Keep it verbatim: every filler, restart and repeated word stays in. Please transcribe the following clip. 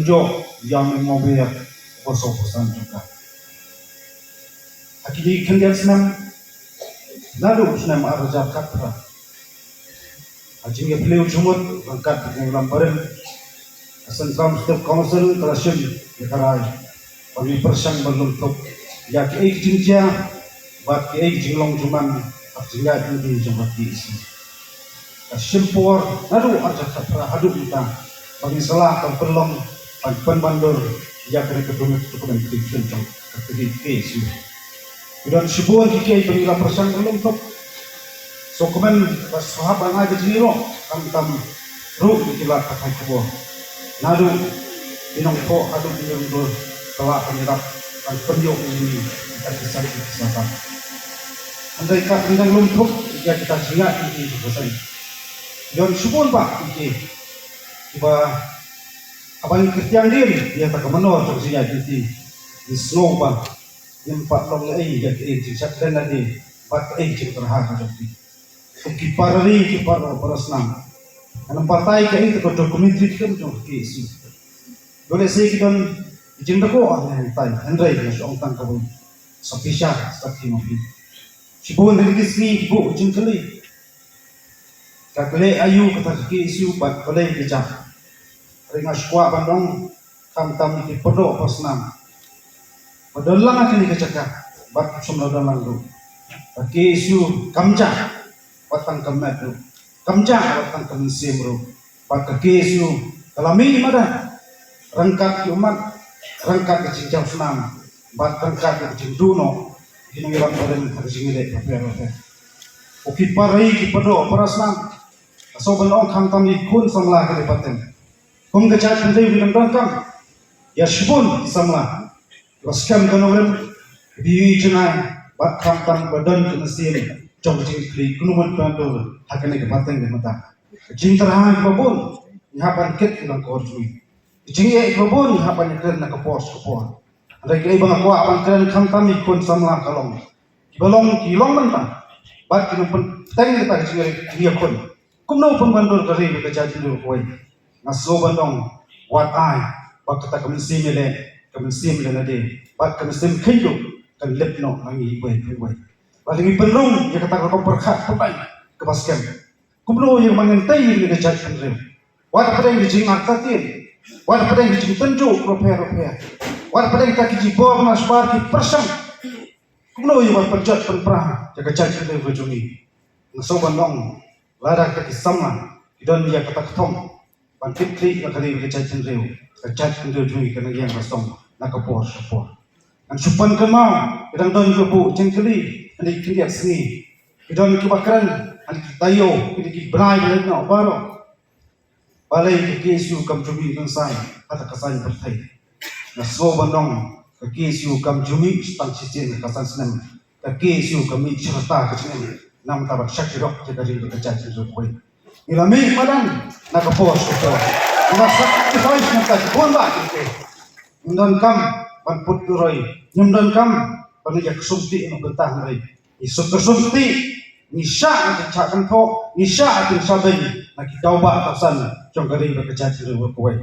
Jok ïa me mo be ïa ko so ko san jong ka. Ha kine ki khyndiat snem, naduh u snem ar hajar khatphra, ha jingïaphylliew jingmut ryngkat bad ka nongïalam barim, ka Central District Council ka la shim ïa ka rai ba ngin pyrshang ban lum thup ïa kiei ki jingjia bad kiei ki jinglong jingman ha ka jingïaid lynti jong ka K S U. Ka shim por naduh ar hajar khatphra haduh mynta ba ngin sa lah ban pynlong ban pynbyndur ïa kane ka document, document creation jong ka K S U. Ki don shibun kiei kiei ba ngi la pyrshang ban lum thup. Sngewkmen ba sngewhap ban ai ka jingïaroh, khamtam ruh ïa ki lad pathai khubor. Naduh ki nongthoh haduh ki nongdur ka lah ban ïarap ban pynïoh ïa ngi ïa ki san ki sa. Hynrei ka dang lum thup ïa kita ki jingïaid lynti jong ka seng. Ki don shibun bah kiei kiei kiba haba ngi kyrtiang dien ïa kata ka mynnor jong ka jingïaid lynti, ngi sngew ba ngim pat long lei ïa kaei ka jingshad lynti bad kaei ka jingtyrha ka jong ki. Kum ki para ri, ki para, para snam, ngan ym batai kaei kata ka documentary film jong ka K S U. Lehse ki don ki jingdakoh ha ngi hangtai, hynrei nga shu ong tang kawei, sa pyrshah sa ki ma phi. Shibun ha kine ki sngi ki buh jingkylli, ka kylli aïu kata ka K S U bad balei ka jia. Hynrei nga shu kwah ban ong, khamtam ki pardoh para snam ba don lang ha kane ka jaka bad ki shym la don lang ruh, ka K S U kam jah bad tang ka met ruh, kam jah bad tang ka mynsiem ruh. Bad ka K S U ka la mih madan ryngkat ki ummat, ryngkat ka jingjaw snam bad ryngkat ka jingduh noh ki nongïalam barim ha ka jingïaleh bapher bapher. Ko ki para ri, ki pardoh para snam, nga sngewbha ban ong, khamtam ïa ki khun samla kane ka pateng, kum ka jaitbynriew ngi nang donkam ïa shibun ki samla kiba skhem ka nongrim, kiba ïohi jngai bad khamtam ba don ka mynsiem jong ka jingkyrkhu, kynmaw ban pyndur ha kane ka pateng ka mynta. Ka jingtyrha kiba bun ngi hap ban kit ki lyngkor jong ngi. Ka jingeh kiba bun ngi hap ban ïakren na ka por sha ka por. Hynrei kaei ba nga kwah ban kren, khamtam ïa ki khun samla ka long, kiba long, ki long mynta bad ki nang pyn-, pynbteng kata ka jingïakhun. Kumno pynbyndur ka ri bad ka jaitbynriew kawei. Nga sngewbha ban ong, wat ai ba kata ka mynsiem ïaleh, ka mynsiem lehnohei bad ka mynsiem kheiñ duh kan lip noh na ngi iwei pa iwei. Bad ngi pynrung ïa kata ka rukom pyrkhat pyrthei kaba skhem. Kumno ïa ka man ngin tei ïa ka jaitbynriew? Wat hapdeng ka jingartatien, wat hapdeng ka jingtynjuh bapher bapher, wat hapdeng kita ki jingbor nashbar ki pyrshang, kumno ïa ban pynjot pynpra ïa ka jaitbynriew ka jong ngi? Nga sngewbha ban ong, lada kita ki samla ki don ïa kata ka thong ban kit khlieh ïa ka ri ka jaitbynriew, ka jaitbynriew jong ngi ka nang ïeng ka song na ka por sha ka por. Ngan shu pan kynmaw, ki dang don kiba buh jingkylli ha kine ki khyndiat sngi. Ki don kiba kren ha kine ki taïew, kine ki bnai ba leit noh baroh. Balei ka K S U kam ju mih ryngsan ha kata ka saiñ pyrthei? Nga sngewbha ban ong, ka K S U kam ju mih tang shisien ha ka saiñ snem. Ka K S U ka mih shirta ka jingim na ka bynta ban shakri ïa ka ri bad ka jaitbynriew kawei. Ngi la mih madan na ka por sha ka por. Ngi la sacrifice na ka bun bah kiei kiei. Ngim donkam ban put roi, ngim donkam ban ïa ksum kti na ka bynta, hynrei ngi suk ksum kti, ngi shah na ka jingshah kynthoh, ngi shah na ka jingshah beiñ na ki daw bah daw san jong ka ri bad ka jaitbynriew kawei.